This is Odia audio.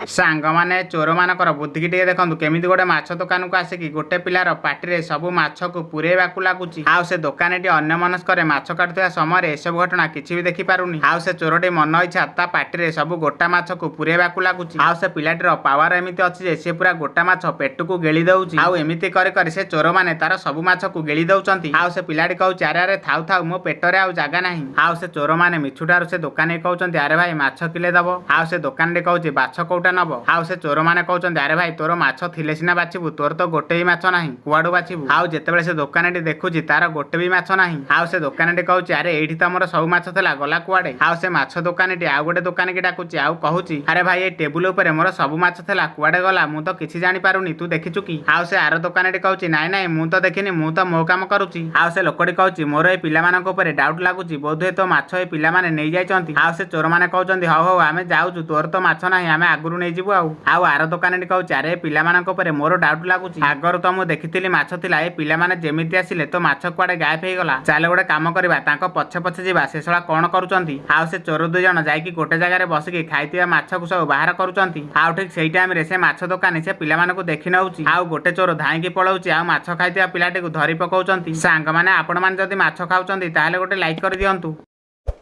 ସାଙ୍ଗମାନେ, ଚୋରମାନଙ୍କର ବୁଦ୍ଧିକି ଟିକେ ଦେଖନ୍ତୁ। କେମିତି ଗୋଟେ ମାଛ ଦୋକାନକୁ ଆସିକି ଗୋଟେ ପିଲାର ପାଟିରେ ସବୁ ମାଛକୁ ପୁରେଇବାକୁ ଲାଗୁଛି। ଆଉ ସେ ଦୋକାନୀଟି ଅନ୍ୟ ମନସ୍କରେ ମାଛ କାଟୁଥିବା ସମୟରେ ଏସବୁ ଘଟଣା କିଛି ବି ଦେଖିପାରୁନି। ଆଉ ସେ ଚୋରଟି ମନ ଇଚ୍ଛା ତା ପାଟିରେ ସବୁ ଗୋଟା ମାଛକୁ ପୁରେଇବାକୁ ଲାଗୁଛି। ଆଉ ସେ ପିଲାଟିର ପାୱାର ଏମିତି ଅଛି ଯେ ସେ ପୁରା ଗୋଟା ମାଛ ପେଟକୁ ଗିଳି ଦଉଛି। ଆଉ ଏମିତି କରି କରି ସେ ଚୋରମାନେ ତାର ସବୁ ମାଛକୁ ଗିଳି ଦଉଛନ୍ତି। ଆଉ ସେ ପିଲାଟି କହୁଛି, "ଆରେ ଆରେ, ଥାଉ ଥାଉ, ମୋ ପେଟରେ ଆଉ ଜାଗା ନାହିଁ।" ଆଉ ସେ ଚୋରମାନେ ମିଛୁଟାରୁ ସେ ଦୋକାନୀ କହୁଛନ୍ତି, "ଆରେ ଭାଇ, ମାଛ କିଲେ ଦବ?" ଆଉ ସେ ଦୋକାନୀଟି କହୁଛି, "ବାଛ, କୋଉଟା ନବ?" ଆଉ ସେ ଚୋରମାନେ କହୁଛନ୍ତି, "ଆରେ ଭାଇ, ତୋର ମାଛ ଥିଲେ ସିନା ବାଛିବୁ। ତୋର ତ ଗୋଟେ ବି ମାଛ ନାହିଁ, କୁଆଡୁ ବାଛିବୁ?" ଆଉ ଯେତେବେଳେ ସେ ଦୋକାନୀଟି ଦେଖୁଛି ତାର ଗୋଟେ ବି ମାଛ ନାହିଁ, ଆଉ ସେ ଦୋକାନୀଟି କହୁଛି, "ଆରେ, ଏଇଠି ତ ଆମର ସବୁ ମାଛ ଥିଲା, ଗଲା କୁଆଡେ?" ଆଉ ସେ ମାଛ ଦୋକାନୀଟି ଆଉ ଗୋଟେ ଦୋକାନୀକି ଡାକୁଛି ଆଉ କହୁଛି, "ଆରେ ଭାଇ, ଏ ଟେବୁଲ ଉପରେ ମୋର ସବୁ ମାଛ ଥିଲା, କୁଆଡେ ଗଲା ମୁଁ ତ କିଛି ଜାଣିପାରୁନି। ତୁ ଦେଖିଛୁ କି?" ଆଉ ସେ ଆର ଦୋକାନୀଟି କହୁଛି, "ନାଇଁ ନାଇଁ, ମୁଁ ତ ଦେଖିନି, ମୁଁ ତ ମୋ କାମ କରୁଛି।" ଆଉ ସେ ଲୋକଟି କହୁଛି, "ମୋର ଏ ପିଲାମାନଙ୍କ ଉପରେ ଡାଉଟ ଲାଗୁଛି। ବୋଧହୁଏ ତୋ ମାଛ ଏ ପିଲାମାନେ ନେଇଯାଇଛନ୍ତି।" ଆଉ ସେ ଚୋରମାନେ କହୁଛନ୍ତି, "ହଉ ହଉ, ଆମେ ଯାଉଛୁ। ତୋର ତ ମାଛ ନାହିଁ, ଆମେ ଆଗରୁ ନେଇଯିବୁ।" ଆଉ ଆର ଦୋକାନୀଟି କହୁଛି, "ଆରେ, ଏ ପିଲାମାନଙ୍କ ଉପରେ ମୋର ଡାଉଟ ଲାଗୁଛି। ଆଗରୁ ତ ମୁଁ ଦେଖିଥିଲି ମାଛ ଥିଲା। ଏ ପିଲାମାନେ ଯେମିତି ଆସିଲେ ତୋ ମାଛ କୁଆଡେ ଗାୟବ ହେଇଗଲା। ଚାଲେ, ଗୋଟେ କାମ କରିବା, ତାଙ୍କ ପଛେ ପଛେ ଯିବା, ସେ ଶଳା କଣ କରୁଛନ୍ତି।" ଆଉ ସେ ଚୋର 2 ଜଣ ଯାଇକି ଗୋଟେ ଜାଗାରେ ବସିକି ଖାଇଥିବା ମାଛକୁ ସବୁ ବାହାର କରୁଛନ୍ତି। ଆଉ ଠିକ ସେଇ ଟାଇମରେ ସେ ମାଛ ଦୋକାନୀ ସେ ପିଲାମାନଙ୍କୁ ଦେଖି ନଉଛି। ଆଉ ଗୋଟେ ଚୋର ଧାଇଁକି ପଳଉଛି ଆଉ ମାଛ ଖାଇଥିବା ପିଲାଟିକୁ ଧରି ପକଉଛନ୍ତି। ସାଙ୍ଗମାନେ, ଆପଣମାନେ ଯଦି ମାଛ ଖାଉଛନ୍ତି, ତାହେଲେ ଗୋଟେ ଲାଇକ୍ କରିଦିଅନ୍ତୁ।